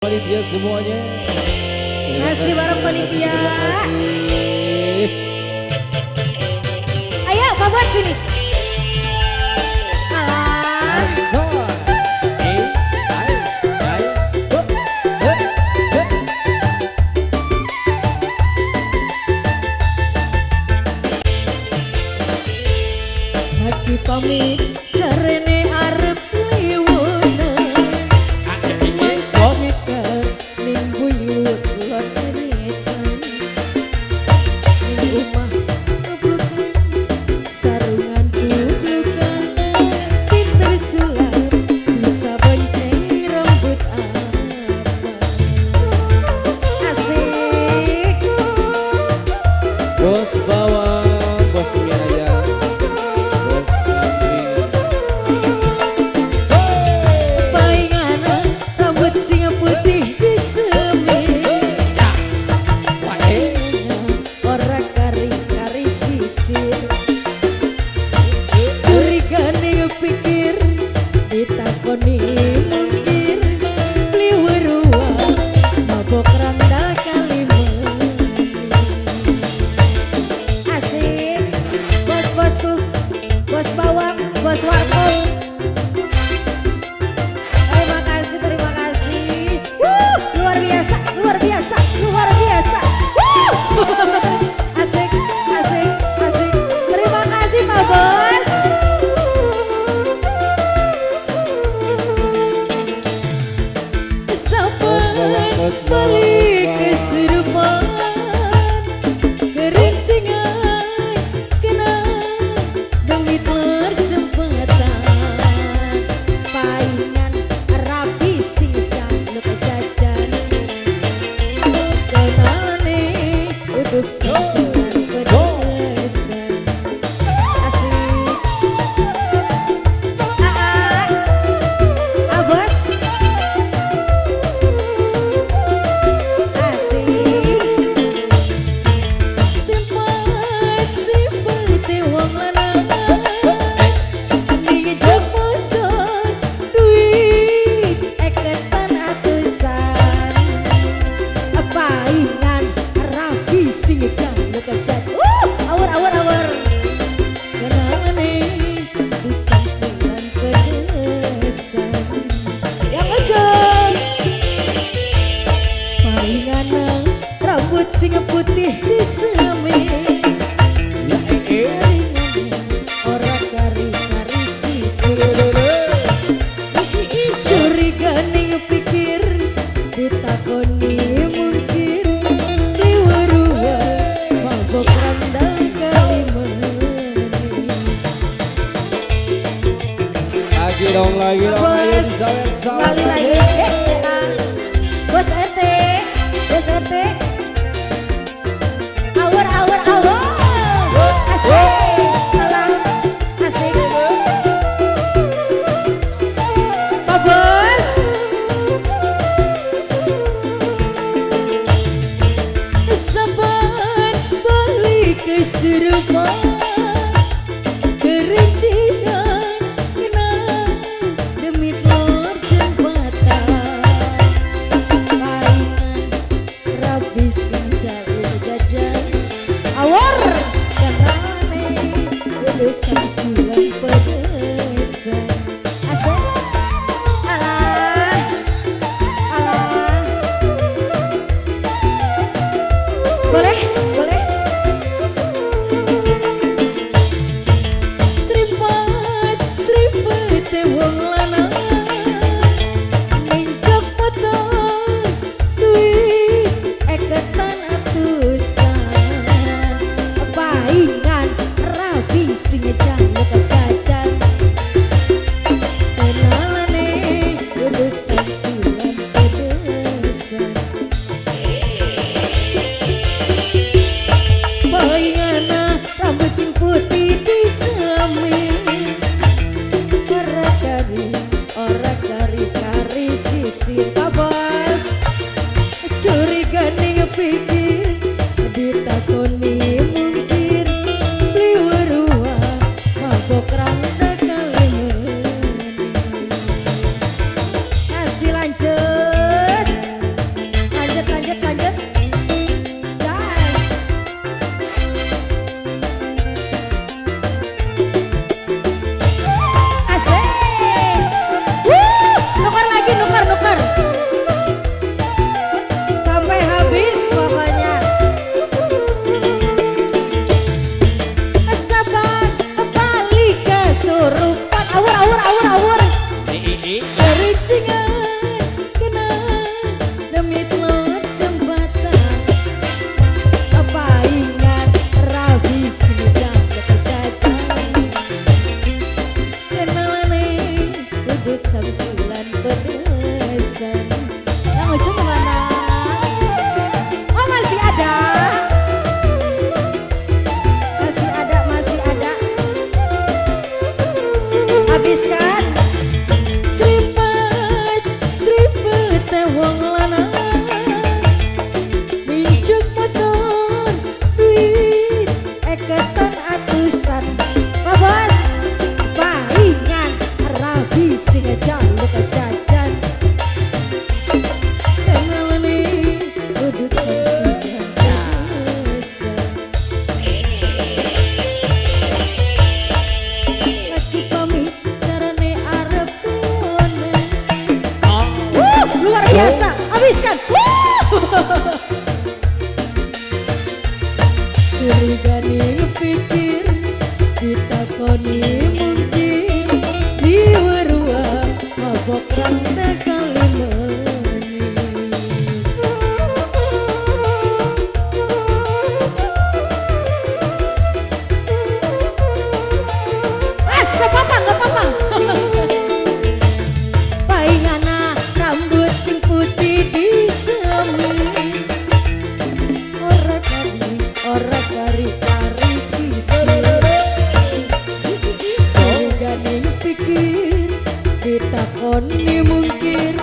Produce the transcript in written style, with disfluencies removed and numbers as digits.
Panitia semuanya. Terima Masih kasih, bareng terima kasih, panitia. terima kasih. Ayo, Pak Bos sini. Alah. Asal. Eh, ai, ai, ho, he, he. Hati pamit jarene arep liwona. Ah, eh, eh, bos. Ning buyut loteretan. Ning omah keblukan, sarungan tublukan. Pinter sulap bisa bonceng rambut abang. Asik. Bos bawang, bos mie ayam, bos kambing. Hey! Paingana rambut sing putih disemir. Ya. Wah, eh. Ora kari-kari sisir. Curiga ning pikir, ditakoni mungkir. Liweruan mabok randal kali menir. Asik. Bos-bosku, bos bawang, bos warkop. Terima kasih, terima kasih. Wuh, luar biasa, luar biasa, luar biasa. Wuh. Asik, asik, asik. Terima kasih Pak Bos. Bos bawang, Saban bos bawang, balik bos ke bawang. Sudirman, kerintingan kena demi pertempatan. Paingan rapi sing jaluk jajan. Kenane untuk sisiran pedesan. Asik. Aa, Abos. Asik. Sempat sipate wong lanang. Ning jok motor duit eketan atusan. Paingan rapi sing jaluk jajan. Awur awur awur. Kenane sangsilan pedesan. Yang ujung. Paingana rambut sing putih disemir. Ya, eh, eh. Ora kari-kari sisir. Curiga ning pikir, ditakoni mungkir. Liweruan mabok randal kali menir. Lagi dong, lagi dong. Ayo Bos, disawer, sawer sekali lagi. Ah. Bos RT, bos RT. Awur, awur, awur. Asik, alah, asik. Pak Bos. Saban balik ke Sudirman, kerintingan kena demi telur jembatan. Paingan rapi sing jaluk jajan. Awur kenane kudu sangsilan pedesan. Asik. Alah, alah. Boleh, boleh. Demit lewat jembatan, paingan rabi sing jajan. Kenalane udut samsulan pedesan. Yang ujung kemana? Oh, masih ada. Masih ada, masih ada. Habiskan. Sripet, sripet wong lanang, minjuk motor, duit eketan atusan. Pak Bos, paingan rabi sing jaluk jajan. Kenalane udut samsulan pedesan. Lagi pamit carane arep tuwane. Wuh, luar biasa. Habiskan. Wuh. Curigane pikir, ditakoni mungkin, diwerua mabok rante kali menit. Ah, gak apa-apa, gak apa-apa. Paingana rambut sing putih disemi. Ora kari, ora kari kari sisi. Curigane pikir, ditakoni mungkir.